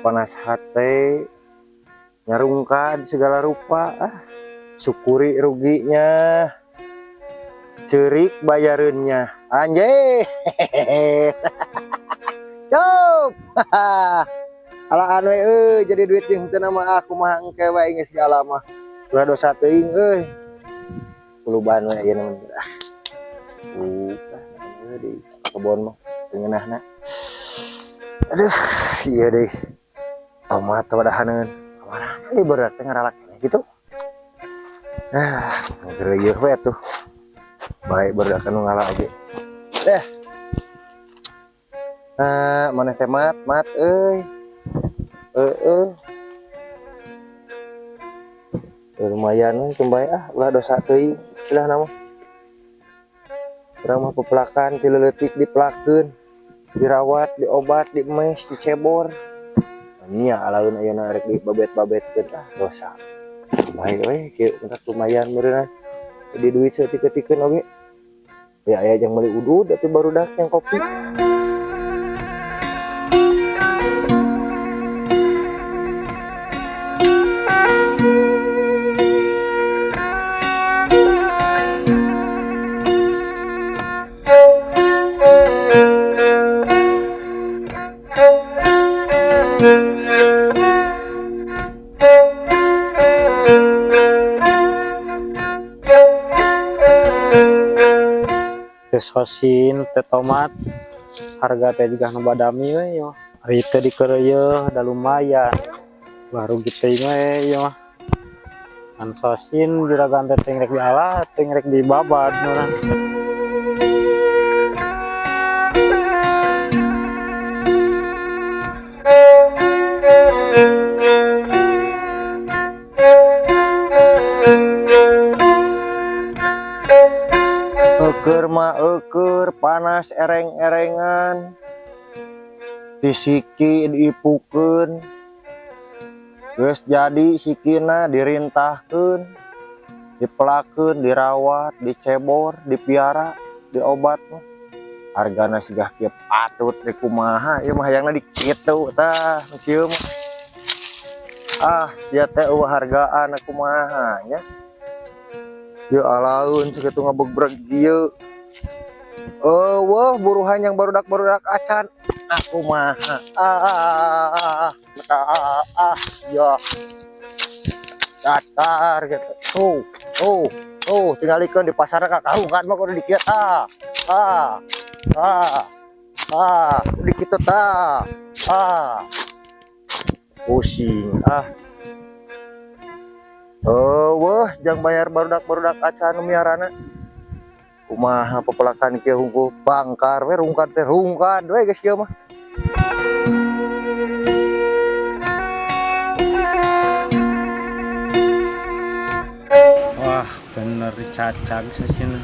Panas hate, nyarungkad segala rupa. Ah, syukuri ruginya, ceurik bayareunnya. Anjir. Yup. Alaan we euy, jadi duit jeung teu mah aku mah engke wae geus diala mah. Ulah dosa teuing euy. Puluban we ayeuna mah. Ah. Udah di kebon mah ngeunahna. Aduh, iya deh. Tomat wadahaneun. Kamana deui berat teh ngaralak gitu. Ah, geureuyeut we atuh. Baik barudak nu ngala oge. Eh. Nah, maneh teh mat, mat euy. Heeh. Lumayan we kembali ah, ulah dosa teuing istilahna mah. Urang mah pepelakan ti leutik dipelakeun, dirawat, diobat, diemes, dicebor. Nya alaeun ayeuna rek dibabet-babetkeun ah dosa. Bae we kieu lumayan meureunna. Jadi duit saeutik-eutikeun oge. Ya aya jang meuli udud atuh barudak yang kopi. Teh sosin, teh tomat, harga teh juga nu badami we yo. Ari teh dikeureuyeun da lumayan. Baru gitu we yo mah. Kan sosin juragan teh teh rek diala, teh rek dibabad urang. Eueur mah eueur, panas ereng-erengan, disiki diipukeun, geus jadi sikina dirintahkeun, dipelakeun, dirawat, dicebor, dipiara, diobat mah. Hargana sigah kieu patut rek kumaha ieu mah hayangna dikitu tah nu kieu mah. Ah, sia teh eueuh hargaan kumaha nya. Ya alaun sakitu ngabegreg kieu. Eueuh buruhan yang barudak-barudak acan. Aku mah ah, ah, ah, ya. Datar gitu. Tuh, tuh, tuh tinggalikeun di pasar ka karungkan mah kudu dikieu tah. Ah, ah, ah, kudu dikitu tah. Ah. Pusing ah. Eueuh jang bayar barudak-barudak acan nu miarana. Kumaha pepelakan kieu hungkul bangkar we rungkad teh rungkad we geus kieu mah. Wah, bener dicacag sasieun.